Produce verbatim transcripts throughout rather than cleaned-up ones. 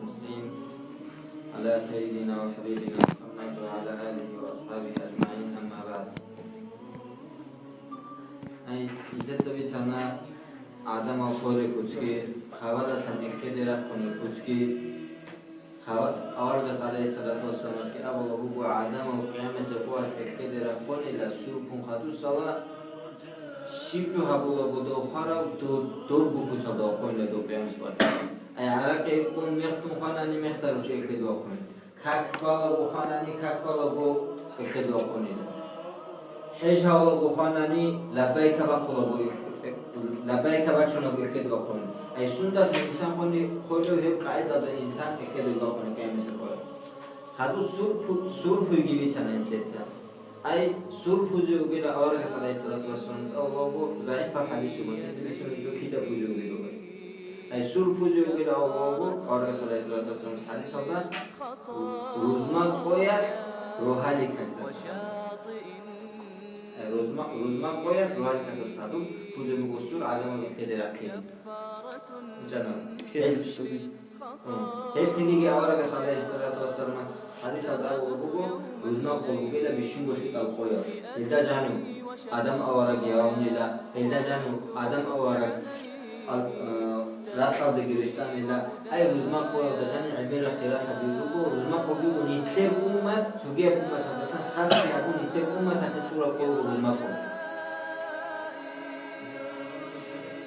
تسليم على سيدنا وحبيبنا محمد وعلى آله وأصحابه أجمعين، أما بعد. Ай, нилъеца бицана гӀадамал хвараб куцги, хабалдасан эккеде рахъунеб куцги. Хаб-, аварагас, гӀалайгьиссалату вассаламасги, абула буго, гӀадамал къиямасеб къоялъ эккеде рахъунила, сурпун хадусала, щиб жо гьабулаго дов хварав, дов, дурго куцалда вахъунила дов къиямасеб къоялъ. Ай, гӀаракъи ккун мехтун хванани, мехтарав чи эккеде вахъунила. Как балаго хванани, как балаго эккеде вахъунила. ХӀеж гьавулаго хванани, лаббайка бахъулаго, лаббайка бачунаго эккеде вахъунила. Ай, сунда инсан хвани хвелев, гьеб къагӀидалда инсан эккеде вахъуна къиямасеб къоялъ. Хадуб сурпу-, сурпуйги бицана нилъеца. Ай, сурпузе вугила аварагас, гӀалайгьиссалату вассалам, цӀалулаго, загӀипаб хӀадис буго, нилъеца бицунеб жо кида пузе вугилан. Ай, сурпузе вугила аварагас, аварагас, гӀалайгьиссалату вассалам, хӀадисалда, рузма къоялъ рогьалил какдаса. Ай, рузма, рузма къоялъ рогьалил какдаса хадуб пузе буго сур гӀадамал эккеде рахъине. Гьел, гьел цинги аварагас, гӀалайгьиссалату вассаламас, хӀадисалда абулеб буго, рузма къо бугила бищунго лъикӀал къоял. Гьелда жану Адам авараг явунила, гьелда жану Адам авараг ал-, а, ракьалдаги рещтӀанила. Ай, рузма къоялда жаниб гӀемераб хиралъаби буго, рузма къоги буго нилъер уммат, цогияб умматалдасан хасги гьабун, нилъер умматалъе тӀураб къо буго рузма къо.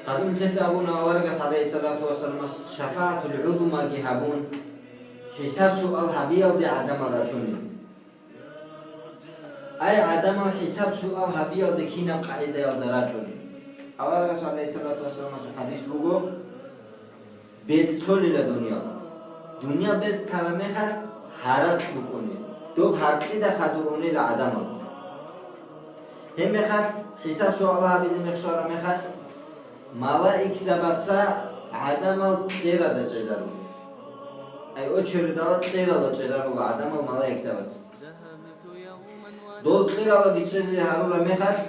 Хадуб нилъеца абуна аварагас, гӀалайгьиссалату вассаламас, шафагӀатул гӀузмаги гьабун, хӀисаб-суал гьабиялде гӀадамал рачунин. Ай, гӀадамал хӀисаб-суал гьабиялде кинаб къагӀидаялда рачунин? Аварагас, гӀалайгьиссалату вассаламасул хӀадис буго, бецӀ толила дуниял. Дуниял бецӀ тараб мехалъ гьаракь букӀунеб, доб гьаркьида хадур унела гӀадамал. Гьеб мехалъ хӀисаб-суал гьабизе мех щвараб мехалъ, малаикзабаца гӀадамал кьерада чӀезарула. Ай, очередалда кьералда чӀезарула гӀадамал малаикзабаца. Дол кьералаги чӀезе гьарураб мехалъ,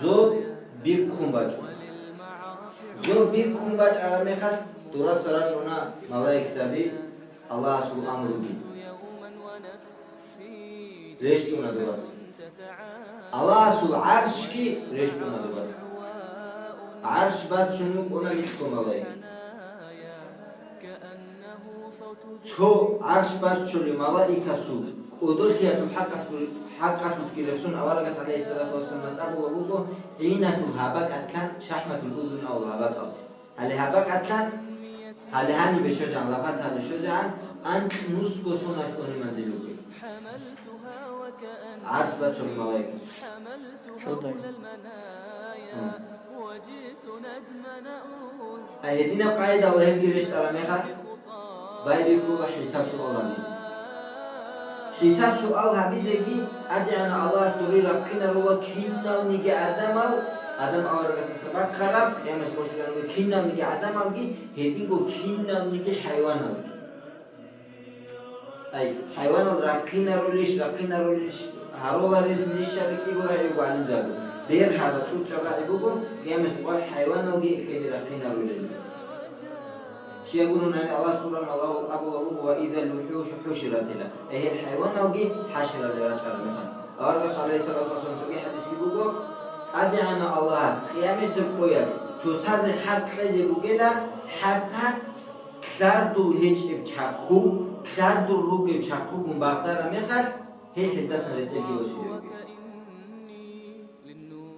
зоб бихъун бачӀуна. Зоб бихъун бачӀараб мехалъ, дураса рачӀуна малаикзаби Аллагьасул амруги. РещтӀуна дураса. Аллагьасул гӀаршги рещтӀуна дураса. ГӀарш бачун вукӀуна нилъго малаик. Цо гӀарш баччулев малаикасул кӀодолъиялъул хӀакъалъулъ-, хӀакъалъулъги рехсон аварагас, гӀалайгьиссалату вассаламас, абулеб буго, гӀиналъул гьабакӀалъан, шахматул удун абулеб гьабакӀалъ. Гьале гьабакӀалъан, гьале гьанибе щвезегӀан, лапат гьале щвезегӀан, анкь нусго соналъ унеб манзил бугеб. ГӀарш баччулев малаикас. Чудай. Гьу. А гьединаб къайдала гьелги рещтӀараб мехалъ, байбихьула хӀисаб-суал гьабизе. ХӀисаб-суал гьабизеги ТӀадегӀанав Аллагьас дуре рахъинарула киналниги гӀадамал, Адам аварагасдаса бахъараб, къиямас бошуланиго киналниги гӀадамалги, гьединго киналниги хӀайваналги. Ай, хӀайванал рахъинарулищ, рахъинарулищ, гьаруларилищали кӀиго рагӀи буго гӀалимзабазул. Бергьараб, тӀурчӀаб рагӀи буго, къиямасеб къоялъ хӀайваналги эхеде рахъинарулел. Щай гурунани Аллагьас Къуръан Аллагьас абулеб буго: «Ва изал вухӀушу хӀушират», ила. Эгьел хӀайваналги хӀаширали рачӀараб мехалъ. Аварагас, гӀалайгьиссалату вассалам, цоги хӀадисги буго, ТӀадегӀанав Аллагьас къиямасеб къоялъ цоцазе хӀакъ кьезе бугила, хӀатта лъардул гьечӀеб чахъу, лъардул ругеб чахъугун багъдараб мехалъ, гьел гьелдасан рецӀелги босизе бугеб.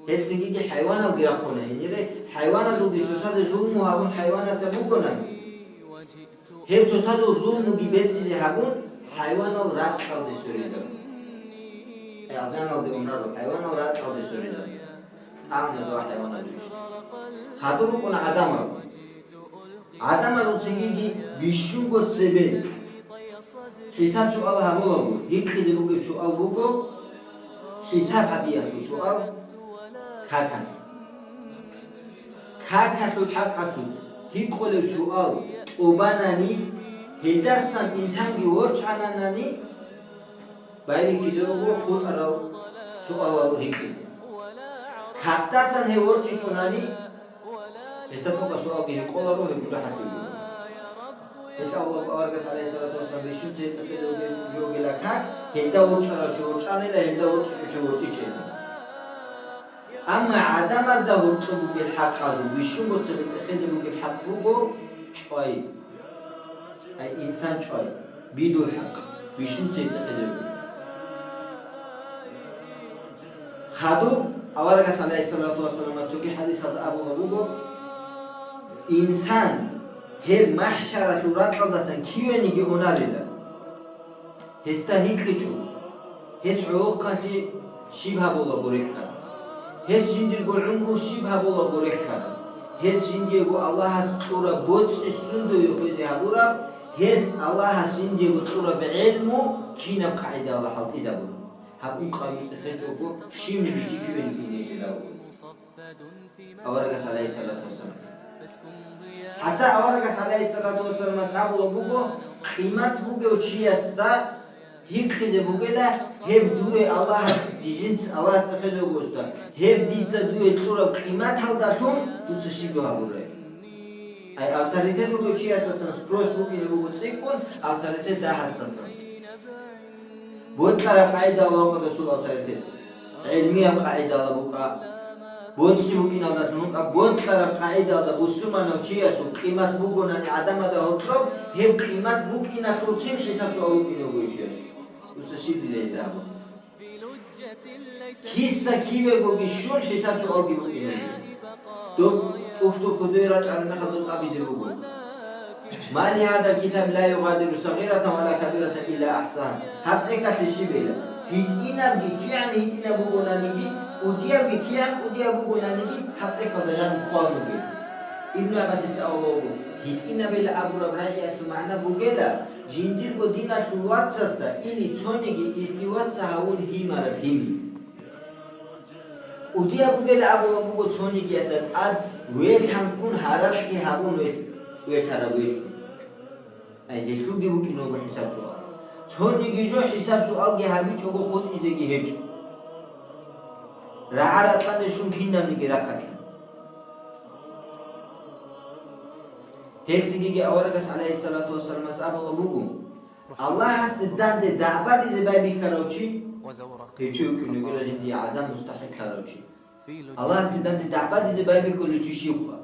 Гьел цинги хӀайваналги рахъуна гьенире, хӀайваналги цоцазе зулму гьабун хӀайванаца бугонан, гьеб цоцазул зулмуги бецӀизе гьабун, хӀайванал ракьалде сверизабуна. Алжаналде унарал хӀайванал ракьалде сверизабуна. ТӀамна дова хӀайваналде. Хадур рукӀуна гӀадамал. ГӀадамазул цинги бищунго цебе хӀисаб-суал гьабулаго, гьикъизе бугеб суал буго, хӀисаб гьабиялъул суал, какалъ. Какалъул хӀакъалъулъ гьикъулеб суал тӀубанани, гьелдасан инсанги ворчӀананани, байбихьизе буго хутӀарал суалал гьикъизе. Какдасан гьев ворчӀичӀонани, гьесда тӀокӀаб суалги гьикъоларо, гьеб жо хӀалтӀи буго. Гьелъ Аллагь аварагас, гӀалайгьиссалату вассалам, бищун цеве цӀехезе вугев-, вугевгила как, гьелда ворчӀарав чи ворчӀанила, гьелда ворчӀичӀев чи ворчӀичӀела. Амма гӀадамазда гьоркьоб бугел хӀакъазул бищунго цеве цӀехезе бугеб хӀакъ буго чӀвай. Ай, инсан чӀвай, бидул хӀакъ, бищун цеве цӀехезе бугеб. Хадуб аварагас, гӀалайгьиссалату вассаламас, цоги хӀадисалда абулеб буго, инсан гьеб махӀшаралъул ракьалдасан кивениги унарила. Гьесда гьикъичӀо, гьес гӀолохъанлъи щиб гьабулаго релълъараб, гьес жиндирго гӀумру щиб гьабулаго релълъараб, гьес жиндиего Аллагьас кьураб боцӀи сундуе хвезе гьабураб, гьес Аллагьас жиндиего кьураб гӀелму кинаб къагӀидала хӀалтӀизабураб. Гьаб ункъаб цӀехечӀого щивниги чи кивениги гьечӀеларо. Аварагас, гӀалайгьиссалату вассаламас. ХӀатта аварагас, гӀалайгьиссалату вассаламас, абулеб буго, къимат бугев чиясда гьикъизе бугила, гьеб дуе Аллагьас, жинца Аллагьас цӀехезе вугосда, гьеб дица дуе кьураб къиматалдалъун дуца щиб гьабурай? Ай, авторитет вугев чиясдасан спрос букӀине буго цӀикӀкӀун авторитет дагьасдасан. Бокьараб къагӀидалда букӀа досул авторитет. ГӀелмияб къагӀидалда букӀа. БоцӀи букӀиналдалъун букӀа, бокьараб къагӀидалда бусурманав чиясул къимат бугонани гӀадамазда гьоркьоб, гьеб къимат букӀиналъулцин хӀисаб-суал букӀине буго чиясул. Дуца щиб дила гьеб абун? Киса кивегоги щун хӀисаб-суалги букӀине буго. Доб тӀухьдул кодое рачӀараб мехалда доб абизе буго: «Ма ли гьадал китаби ла югъадиру сагъиратан ва ла кабиратан илла ахӀсаха». Гьаб тӀехьалъе щиб била? ГьитӀинабги кигӀан гьитӀинаб бугонаниги, кӀудиябги кигӀан кӀудияб бугонаниги, гьаб тӀехьалда жаниб хъван бугеб. Ибн ГӀаббасица абулеб буго, гьитӀинабила абураб рагӀиялъул магӀна бугила, жиндирго диналъул вацасда или цониги издеваться гьавун гьимараб гьими. КӀудияб бугила абулеб буго цонигиясда тӀад велъанккун гьаракьги гьабун велъ-, велъараб велъи. Ай, гьелъулги букӀинаго хӀисаб-суал. Цониги жо хӀисаб-суалги гьабичӀого хутӀизеги гьечӀо. РагӀа-ракьалде щун кинабниги рахъалъан. Гьелцинги аварагас, гӀалайгьиссалату вассаламас, абулеб буго, Аллагьасде данде дагӀбадизе байбихьарав чи, гьев чи вукӀине вугила жиндие гӀазаб мустахӀикълъарав чи. Аллагьасде данде дагӀбадизе байбихьулев чи щивха?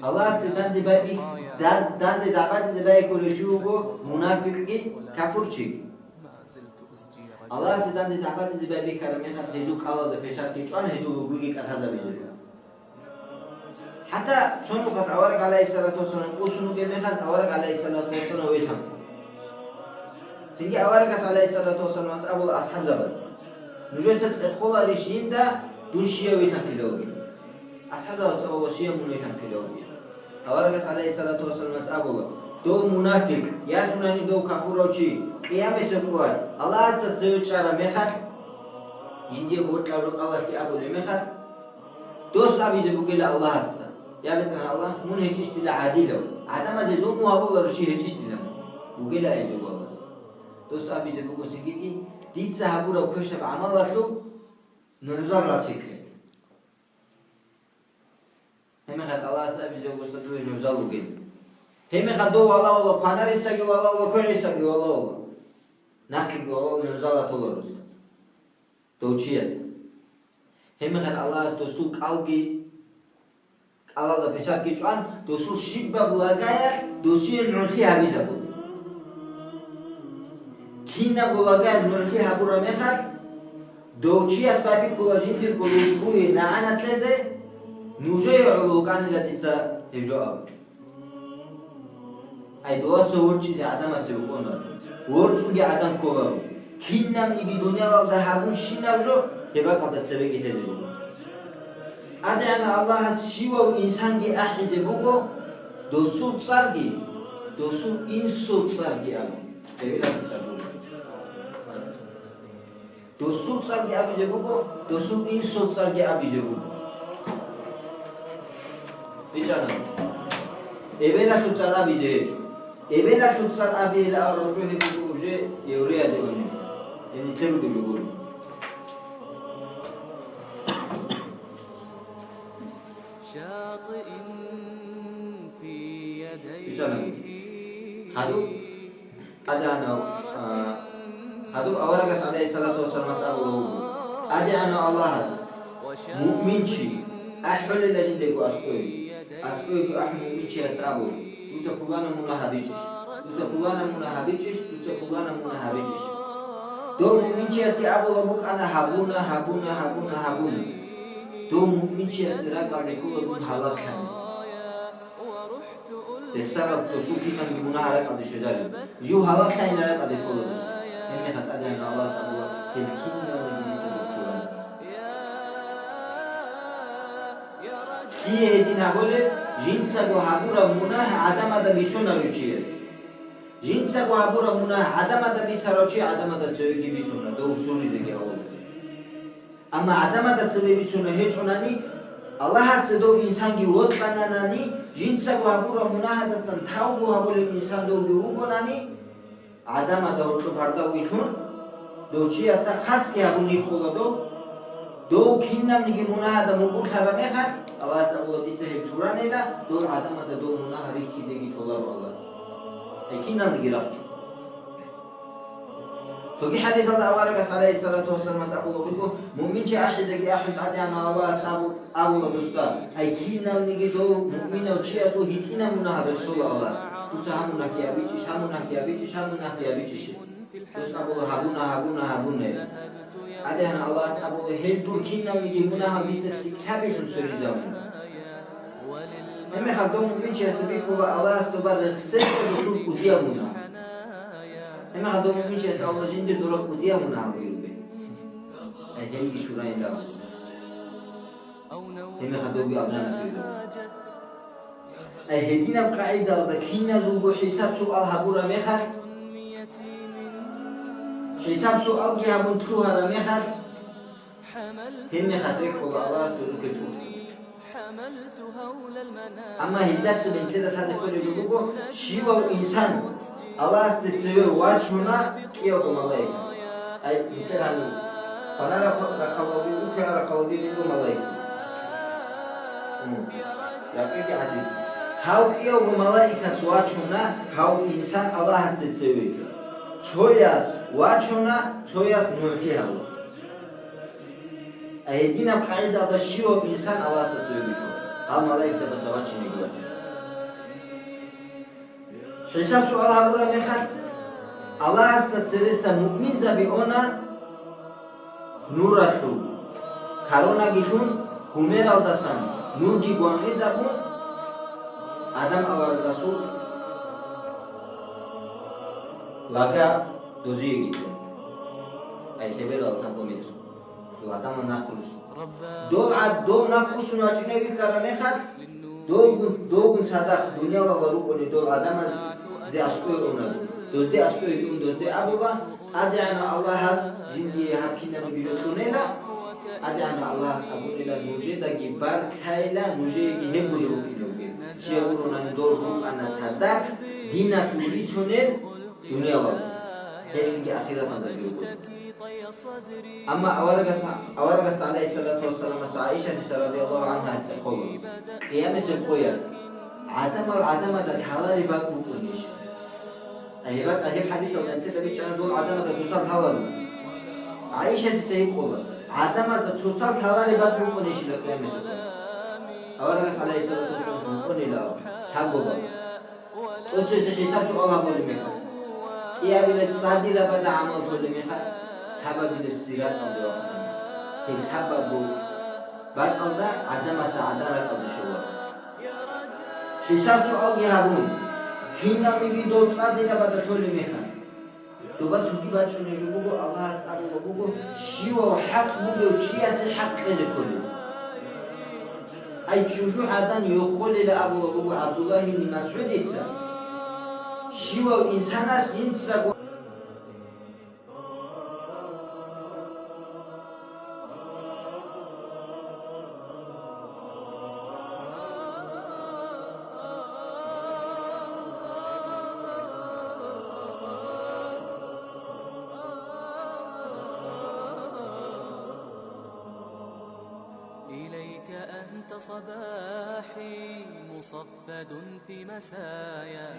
Аллагьасде данде байбих-, дан-, данде дагӀбадизе байбихьулев чи вуго мунафикъги кафурчиги. Аллагьасде данде дагӀбадизе байбихьараб мехалъ гьезул кӀалалда печатги чӀван, гьезул лугбуги кӀалъазабизе. ХӀатта цо нухалъ авараг, гӀалайгьиссалату вассалам, къосун вугеб мехалъ, авараг, гӀалайгьиссалату вассалам, велъанхъун. Цинги аварагас, гӀалайгьиссалату вассаламас, абула асхӀабзабазда: «Нужеца цӀехоларищ жинда дун щияв вилълъанхъилев вугин?» АсхӀабзабаз абула: «Щияв мун вилълъанхъилев вугин?» Аварагас, гӀалайгьиссалату вассаламас, абула: «Дов мунафикъ, ялъунани дов кафурав чи, къиямасеб къоялъ Аллагьасда цеве чӀараб мехалъ, жиндие гъоркьа рукъалалъги абулеб мехалъ, дос абизе бугила Аллагьасда: Я БетӀергьан Аллагь, мун гьечӀищ дила гӀадилав, гӀадамазе зулму гьабуларев чи гьечӀищ дила мун». Бугила гьелъул Аллагьас. Дос абизе буго цинги: «Дица гьабураб квешаб гӀамалалъул нугӀзал рачехъе». Гьебмехалъ Аллагьас абизе буго дуе нугӀзал ругел. Гьебмехалъ дов валагьула, кванарисаги валагьула, квегӀисаги валагьула. Нахъеги валагьула нугӀзал атуларуса. Дов чиясда. Гьебмехалъ Аллагьас досул кӀалги, кӀалалда печатги чӀван, досул щибаб лагаялъ досие нугӀлъи гьабизабула. Кинабго лагаялъ нугӀлъи гьабураб мехалъ, дов чияс байбихьула жиндирго лугбуе нагӀана кьезе, нужее гӀоло вукӀанила дица гьеб жо абун. Ай, доваса ворчӀизе гӀадамасе вукӀуна. ВорчӀунги гӀадан кколаро. Кинабниги дуниялалда гьабун щинаб жо, гьеб бакӀалда цебеги лъезе буго. ТӀадегӀанав Аллагьас щивав инсанги ахӀизе буго, досул цӀарги, досул инсул цӀарги абун. Эбелалъул цӀар буго. Досул цӀарги абизе буго, досул инсул цӀарги абизе буго. БичӀана. Эбелалъул цӀар абизе гьечӀо. Эбелалъул цӀар абизе гьечӀо, гьеб буго уже евреяде унеб. Гьеб нилъер ругеб жо гуро. БичӀана. Гьадуб, ТӀадегӀанав, а, гьадуб аварагас, гӀалайгьиссалату вассаламас, абулеб буго: ТӀадегӀанав Аллагьас муъминчи ахӀулила жиндего аскӀове. АскӀовеги ахӀун муъминчиясда абула: «Дуца пуланаб мунагь гьабичӀищ? Дуца пуланаб мунагь гьабичӀищ? Дуца пуланаб мунагь гьабичӀищ?» Дов муъминчиясги абулеб букӀана: «Гьабуна, гьабуна, гьабуна, гьабуна». Дов муъминчиясде ракӀалде ккола дун гьалаклъани. Рехсарал досул кинабниги мунагь ракӀалде щвезарила. Жив гьалаклъайилан ракӀалде ккола дос. Гьебмехалъ ТӀадегӀанав Аллагьас абула: «Гьел кинабниги дица бихьуларо». Кие гьедин гьабулеб? Жинцаго гьабураб мунагь гӀадамазда бицунарев чияс. Жинцаго гьабураб мунагь гӀадамазда бицарав чи гӀадамазда цевеги бицуна, дов суризеги гьавула. Амма гӀадамазда цеве бицунев гьечӀонани, Аллагьасе дов инсанги вокьананани, жинцаго гьабураб мунагьалдасан тавбу гьабулев инсан довги вугонани, гӀадамазда гьоркьоб гьарда вилълъун, дов чиясда хасги гьабун риххула дов, дов кинабниги мунагьалда мукӀурлъараб мехалъ, Аллагьас абула: «Дица гьеб чуранила, дол гӀадамазда дол мунагь риххизеги толаро Аллагьас». Гьеб кинабниги рахчу. Цоги хӀадисалда аварагас, гӀалайгьиссалату вассаламас, абулеб буго: «Муъминчи ахӀизеги ахӀун ТӀадегӀанав Аллагьас абу-, абула досда: Ай, киналниги дов муъминав чиясул гьитӀинаб мунагь рехсола Аллагьас. Дуца гьаб мунагьги гьабичӀищ, гьаб мунагьги гьабичӀищ, гьаб мунагьги гьабичӀищ?» Дос абула: «Гьабуна, гьабуна, гьабуна». ТӀадегӀанав Аллагьас абула: «Гьел дур киналниги мунагьал дица лъикӀлъабилъун сверизавуна». Гьебмехалъ дов муъминчиясда бихьула Аллагьас доба рехсечӀеб досул кӀудияб мунагь. Гьебмехалъ дов муъминчияс абула: «Жиндир дора кӀудияб мунагь гьабулеб». Ай, гьелги чурайин абула. Гьебмехалъ довги алжана ккела. Ай, гьединаб къагӀидалда киназулго хӀисаб-суал гьабураб мехалъ, хӀисаб-суалги гьабун лъугьараб мехалъ, гьебмехалъ рехула Аллагьас дозухъе тӀур. Амма гьелда цебе нилъеда лъазе кколеб буго, щивав инсан Аллагьасде цеве вачуна кӀиявго малаикас. Ай, нилъер гьанив кванараб рахъалдаги, ухьараб рахъалдаги буго малаик. М. Якъиги гӀадин. Гьав кӀиявго малаикас вачуна гьав инсан Аллагьасде цеве. Цояс вачуна, цояс нугӀлъи гьабуна. Гьединаб къагӀидалда щивав инсан Аллагьасда цеве вичун, гьал малаикзабаца вачинеги вачун. ХӀисаб-суал гьабураб мехалъ, Аллагьасда цереса муъминзаби уна нуралъул, коронаги лъун, гьумералдасан нурги гвангъизабун, Адам аварагасул лага дозиеги кьун. Ай, лъеберал тапо метр. Дов гӀадамал нахъ руссун. Дол гӀад-, дов нахъ руссун вачӀине вихьараб мехалъ, долгун, долгун цадахъ дуниялалда рукӀунел дол гӀадамазде аскӀове уна. Дозде аскӀове ун, дозде абула: ТӀадегӀанав Аллагьас жиндие гьаб кинабниги жо кьунела, ТӀадегӀанав Аллагьас абунила: «Нужедаги баркайила, нужееги гьеб жо букӀине бугеб. Щай гуронани дол рукӀана цадахъ диналъул бицунел дуниялалда, гьелцинги ахираталдаги руго». Амма аварагас-, аварагасда, гӀалайгьиссалату вассаламасда, ГӀаишатица радияллагьу гӀангьа цӀехола: «Къиямасеб къоялъ гӀадамал гӀадамазда лъалареб бакӀ букӀунищ?» Гьеб бакӀ, гьеб хӀадисалда нилъеда бичӀчӀана дол гӀадамазда цоцал лъалареб. ГӀаишатица гьикъула: «ГӀадамазда цоцал лъалареб бакӀ букӀунищила къиямасеб къоялъ?» Аварагас, гӀалайгьиссалату вассалам, букӀунила лъабго бакӀ. Оцоясе хӀисаб-суал гьабулеб мехалъ, кӀиабилеб цӀадирабазда гӀамал лъолеб мехалъ, лъабабилеб сираталде вахъана. Гьеб лъабабго бакӀалда гӀадамасда гӀадан ракӀалде щола. ХӀисаб-суалги гьабун, кинабниги дол цӀадирабазда лъолеб мехалъ, доба цоги бачӀунеб жо буго, Аллагьас абулеб буго: «Щивав хӀакъ бугев чиясе хӀакъ кьезе кколеб». Ай, чӀужугӀадан йохолила абулеб буго ГӀабдуллагь ибн МасгӀудица: «Щивав инсанас жинцаго». إليك أنت صباحي مصفد في مسايا.